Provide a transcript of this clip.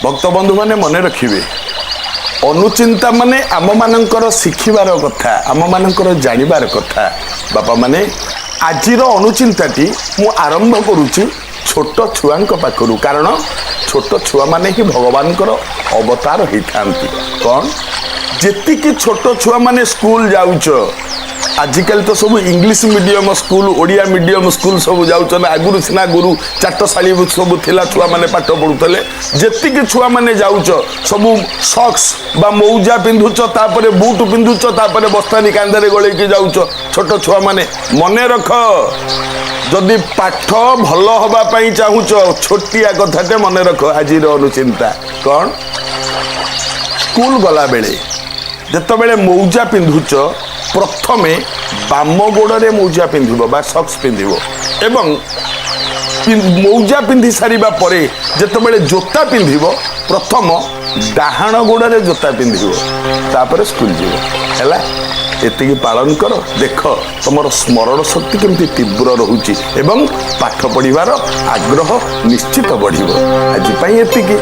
ଭକ୍ତ ବନ୍ଧୁମାନେ, ମନେ ରଖିବେ, ଅନୁଚିନ୍ତା ମାନେ ଆମମାନଙ୍କର ଶିଖିବାର କଥା, ଆମମାନଙ୍କର ଜାଣିବାର କଥା। ବାପାମାନେ, ଆଜିର ଅନୁଚିନ୍ତାଟି ମୁଁ ଆରମ୍ଭ କରୁଛି ଛୋଟ ଛୁଆଙ୍କ ପାଖରୁ, କାରଣ ଛୋଟ ଛୁଆମାନେ ହିଁ ଭଗବାନଙ୍କର ଅବତାର ହେଇଥାନ୍ତି। କ'ଣ, ଯେତିକି ଛୋଟ ଛୁଆମାନେ ସ୍କୁଲ ଯାଉଛ, ଆଜିକାଲି ତ ସବୁ English medium school, Odia medium school ସବୁ ଯାଉଛନ୍ତି। ଆଗରୁ ସିନା ଗୁରୁ ଚାଟଶାଳୀ ସବୁ ଥିଲା, ଛୁଆମାନେ ପାଠ ପଢ଼ୁଥିଲେ। ଯେତିକି ଛୁଆମାନେ ଯାଉଛ, ସବୁ ସକ୍ସ ବା ମୌଜା ପିନ୍ଧୁଛ, ତାପରେ ବୁଟ୍ ପିନ୍ଧୁଛ, ତାପରେ ବସ୍ତାନି କାନ୍ଧରେ ଗଳେଇକି ଯାଉଛ। ଛୋଟ ଛୁଆମାନେ, ମନେ ରଖ, ଯଦି ପାଠ ଭଲ ହବା ପାଇଁ ଚାହୁଁଛ, ଛୋଟିଆ କଥାଟେ ମନେ ରଖ। ଆଜିର ଅନୁଚିନ୍ତା କ'ଣ? ସ୍କୁଲ ଗଲାବେଳେ ଯେତେବେଳେ ମୌଜା ପିନ୍ଧୁଛ, ପ୍ରଥମେ ବାମ ଗୋଡ଼ରେ ମୌଜା ପିନ୍ଧିବ ବା ସକ୍ସ ପିନ୍ଧିବ ଏବଂ ମୌଜା ପିନ୍ଧି ସାରିବା ପରେ ଯେତେବେଳେ ଜୋତା ପିନ୍ଧିବ, ପ୍ରଥମ ଡାହାଣ ଗୋଡ଼ରେ ଜୋତା ପିନ୍ଧିବ, ତାପରେ ସ୍କୁଲ ଯିବ। ହେଲା, ଏତିକି ପାଳନ କର, ଦେଖ ତମର ସ୍ମରଣ ଶକ୍ତି କେମିତି ତୀବ୍ର ରହୁଛି ଏବଂ ପାଠ ପଢ଼ିବାର ଆଗ୍ରହ ନିଶ୍ଚିତ ବଢ଼ିବ। ଆଜି ପାଇଁ ଏତିକି।